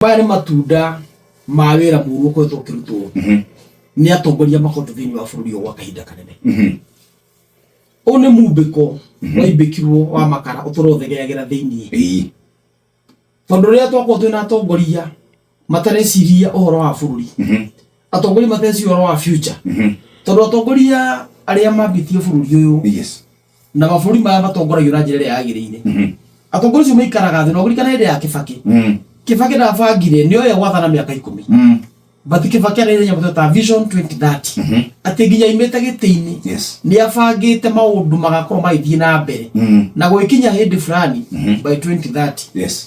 Maya nĩ matunda ma wĩra mũru ũkoretwo ũkĩrutwo nĩ atongoria makoretwo thĩinĩ wa bũrũri ũyũ gwa kahinda kanene. Ũyũ nĩ mumbĩko waimbĩkirwo wa makara ũtũra ũthegeagĩra thĩinĩ. Tondũ rĩrĩa twakorwo twĩna atongoria matareciria ũhoro wa bũrũri, atongoria matareciria ũhoro wa future, tondũ atongoria arĩa mambĩtie bũrũri ũyũ na mabũrũri maya matongoragio na njĩra ĩrĩa yagĩrĩire, atongoria acio maikaraga thĩ na ũririkane hĩndĩ ya Kĩbakĩ. Kĩbakĩ ndabangire nĩ oye gwathana mĩaka 10, but Kĩbakĩ arĩ nyamũ ta Vision 2030, atĩ nginya aimĩte gĩtĩ-inĩ nĩ abangĩte maũndũ magakorwo magĩthiĩ na mbere na gwĩkinya hĩndĩ fulani by 2030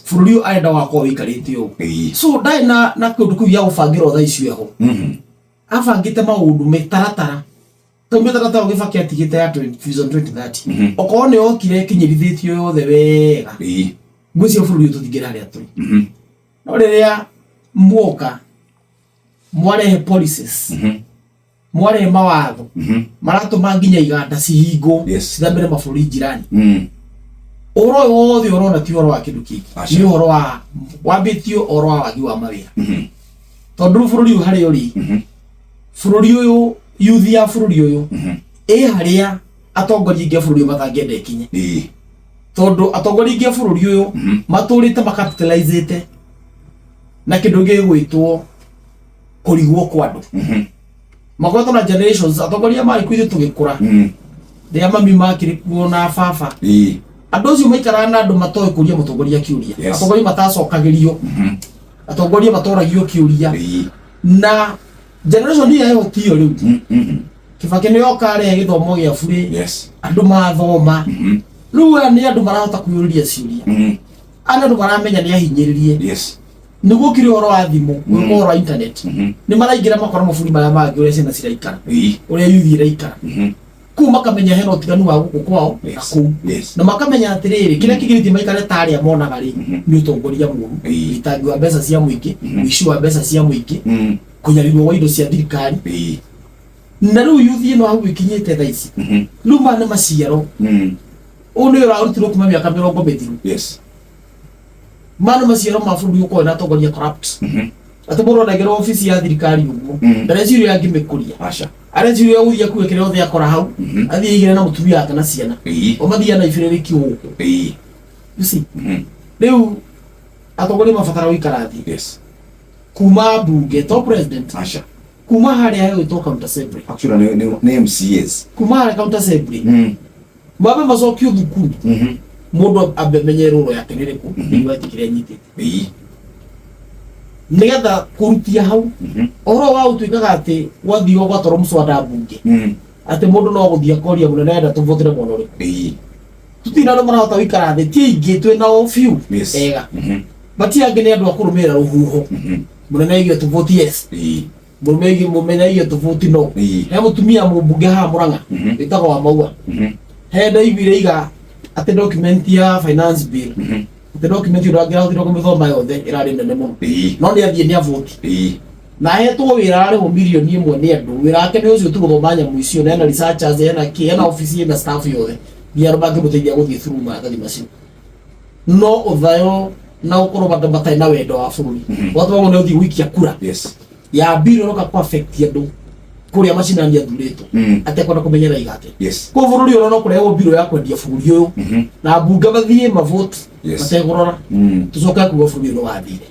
bũrũri ũyũ arenda wakorwo wĩikarĩte ũũ. So ndarĩ na kĩũndũ kĩu gĩa gũbangĩrwo thaa icio eho, abangĩte maũndũ mĩtaratara tau mĩtaratara Kĩbakĩ atigĩte ya 20 Vision 2030. Okorwo nĩ yokire ĩkinyĩrithĩtio yothe wega, ngwĩciria bũrũri ũyũ tũtingĩra harĩa tũrĩ. No rĩrĩa muoka mwarehe policies, mwarehe mawatho maratũma nginya iganda cihingwo, cithamĩre mabũrũri njirani, ũhoro ũyũ wothe ũrona ti ũhoro wa kĩndũ kĩngĩ, nĩ ũhoro wa wambĩtio ũhoro wa wagi wa mawĩra. Tondũ rĩu bũrũri ũyũ harĩa ũrĩ, bũrũri ũyũ, youth ya bũrũri ũyũ ĩ harĩa atongoria aingĩ a bũrũri ũyũ matangĩenda ĩkinye, tondũ atongoria aingĩ a bũrũri ũyũ matũrĩte makapitalizĩte na kĩndũ gĩgwĩtwo kũrigwo kwa andũ. Makoretwo na generations, atongoria marĩ kuo ithuĩ tũgĩkũra, rĩrĩa mami makĩrĩ kuo na baba, andũ acio maikaraga na andũ matoĩ kũria mũtongoria kĩũria, atongoria matacokagĩrio, atongoria matoragio kĩũria. Na generation ĩyo ĩho tiyo rĩu. Kĩbakĩ nĩ oka arehe gĩthomo gĩa burĩ, andũ mathoma. Rĩu aya nĩ andũ marahota kwĩyũrĩria ciũria, aya nĩ andũ maramenya nĩ ahinyĩrĩrie. Nĩguo kĩrĩ ũhoro wa thimũ, gwĩka ũhoro wa internet, nĩ maraingĩra makora mabũrũri marĩa mangĩ ũrĩa ciana ciraikara, ũrĩa youth iraikara kũu, makamenya hena ũtiganu wa gũkũ kwao na kũu, na makamenya atĩrĩrĩ, kĩrĩa kĩgirĩtie maikare ta arĩa monaga rĩ, nĩ ũtongoria mũru, ũitangi wa mbeca cia mũingĩ, ũici wa mbeca cia mũingĩ, kũnyarirwo kwa indo cia thirikari. Na rĩu youth ĩno hau ĩkinyĩte thaa ici, rĩu maya nĩ maciaro. Ũyũ nĩ ũrarutirwo kuma mĩaka 80 mĩthiru. Maya nĩ maciaro ma bũrũri ũkorwo na atongoria corrupt, atĩ mũndũ anengerwo obici ya thirikari ũguo, ndareciria angĩmĩkũria. Aca. Areciria gũthiĩ akue kĩrĩa othe akora hau, athiĩ aigĩre na mũtumia wake na ciana, o mathiĩ na ibĩrĩrĩki gũkũ. You see, rĩu atongoria mabatara gũikara thĩ kuma mbunge to president, Aca. kuma harĩa hegwĩtwo county assembly. Actually nĩ MCAs. Kuma harĩa county assembly, mambe macokio thukuru, mũndũ ambe amenye rũro yake nĩ rĩkũ nĩguo etĩkĩre anyitĩte, nĩgetha kũrutia hau ũhoro wa gũtuĩkaga atĩ gwathio gwatwarwo mũswada mbunge, atĩ mũndũ no gũthiĩ akoria mũnene enda tũvotire mwena ũrĩkũ. Tũtirĩ na andũ marahota gũikara thĩ, ti aingĩ twĩ nao biũ ega, but angĩ nĩ andũ a kũrũmĩrĩra rũhuho. Mũnene aigire tũvoti yes, mũrũme aigire, mũnene aigire tũvoti no. He mũtumia mũmbunge haha Mũrang'a wĩtagwo wa Maua, he ndaiguire iga atĩ document ya finance bill, atĩ document ĩyo ndangĩrahotire kũmĩthoma yothe, ĩrarĩ nene mũno, no nĩ athiĩ nĩ avoti na ahetwo wĩra arĩhwo mirioni 1 nĩ andũ. Wĩra wake nĩ ũcio tu, gũthoma nyamũ icio, na ena researchers, ena kĩ, ena office, ena staff yothe, nginya andũ mangĩmũteithia gũthiĩ through maratathi macio. No ũthayo na gũkorwo andũ matarĩ na wendo wa bũrũri, watũmagwo nĩ ũthiĩ gũikia kura ya bill ĩroka kũ affect andũ kũrĩa macinani athurĩtwo, atekwenda kũmenyera igate. Kũu bũrũri ũyũ no kũrehwo bill ya kwendia bũrũri ũyũ, na mbunge mathiĩ mavote matekũrora, tũcoke kuga bũrũri ũyũ nĩ wathire.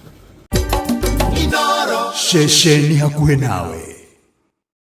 Ceceni hakuhĩ nawe.